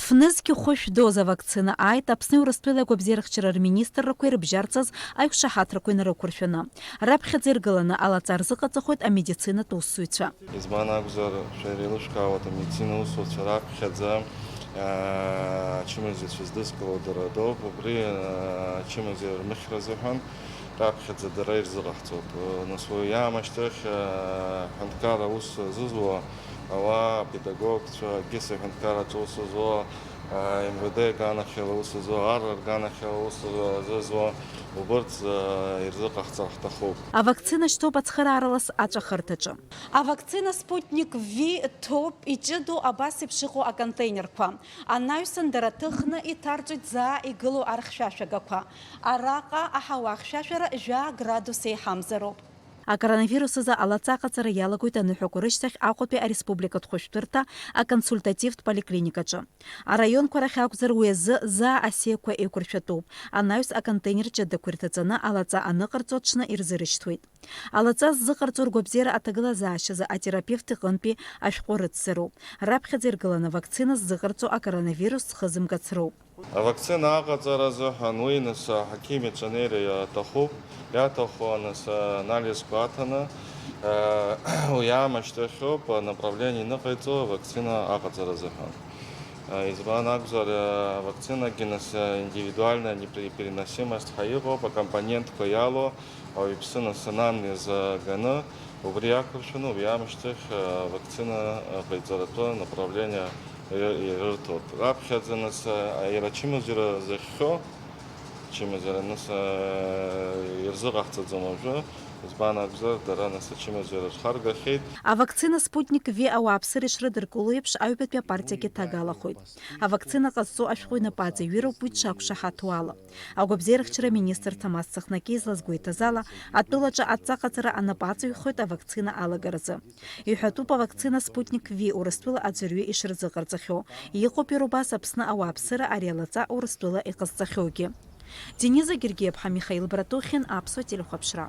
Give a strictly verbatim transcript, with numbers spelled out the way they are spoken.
Фнызқь хәышә доза вакцина ааит Аԥсни Урыстәылеи агәабзиарахьчара рминистррақәа ирыбжьарҵаз аиқәшаҳаҭрақәа инарықәыршәаны. Раԥхьаӡа иргыланы алаҵа рзыҟаҵахоит амедицинатә усзуҩцәа. Избан акәзар, шәара еилышәкаауеит, амедицина усзуҩцәа раԥхьаӡа, аа, ачымазаҩцәа здызкыло дара роуп, убри, аа, ачымазаҩ рмыхьра азыҳәан раԥхьаӡа дара ирзыҟаҳҵоит. Нас уи иаамышьҭахь, аа, аҳәынҭқарра аус зызуа ауаа, апедагогцәа, егьыс аҳәынҭқарраҿы аус зуа, аа, М В Д аганахьала аус зуа, ар рганахьала аус зуа, убырҭ, аа, ирзыҟаҳҵар ҳҭахуп. Авакцина шьҭоуп ацхырааралас аҵәахырҭаҿы. Авакцина Спутник V ҭоуп иҷыдоу абас еиԥш иҟоу аконтейнерқәа. Анаҩсан дара ҭыхны иҭарҵоит заа игылоу архьшәашәагақәа. Араҟа аҳауа ахьшәашәара жәаа градус еиҳамзароуп. Акоронавирус азы алаҵа аҟаҵара иалагоит аныҳәақәа рышьҭахь Аҟәатәи ареспубликатә хәышәтәырҭа аконсультативтә поликлиникаҿы. Араионқәа рахь акәзар, уи азы заа асиақәа еиқәыршәатәуп. Анаҩс аконтейнер ҷыдақәа ирҭаҵаны алаҵа аныҟарҵо аҽны ирзырышьҭуеит. Алаҵа ззыҟарҵо ргәабзиара аҭагылазаашьазы атерапевт иҟынтәи ашәҟәы рыцзароуп. Раԥхьаӡа иргыланы авакцина ззыҟарҵо акоронавирус зхызымгац роуп. Авакцина аҟаҵара азыҳәан уи нас аҳақьым иҿанеира иаҭахуп, иаҭаху нас анализқәа аҭаны, уи аамышьҭахьоуп анаправление иныҟаиҵо авакцина аҟаҵара азыҳәан. Избан акәзар, авакцинагьы нас индивидуальная непереносимость ҳәа иҟоуп, акомпонентқәа иалоу, ауаҩԥсы нас анамнеизганы, убри иақәыршәаны, убри аамышьҭахь, а, вакцина, а, ҟаиҵаратәы направление иры-, ирырҭоит. Раԥхьаӡа нас, а, иара ачымазара зыхьхьоу, ачымазара нас, а, ирзыҟаҳҵаӡом уажәы, избан акәзар, дара нас ачымазара рхаргахьеит. Авакцина Спутник V ауааԥсыра ишрыдыркыло еиԥш, аҩбатәи апартиагьы ҭагалахоит. Авакцина ҟазҵо ашәҟәы инапы аҵаҩыроуп уи дшақәшаҳаҭу ала. Агәабзиарахьчара министр Ҭамаз Цыхнаки излазгәеиҭаз ала, атәылаҿы адҵа ҟаҵара анапы аҵаҩхоит авакцина алагаразы. Иҳәатәуп авакцина Спутник V Урыстәыла аӡәырҩы ишырзыҟарҵахьоу. Иҟоуп иара убас Аԥсны ауааԥсыра ари алаҵа Урыстәыла иҟазҵахьоугьы. Дениза Гергиаԥҳа, Михаил Братухин, Аԥсуа телехәаԥшра.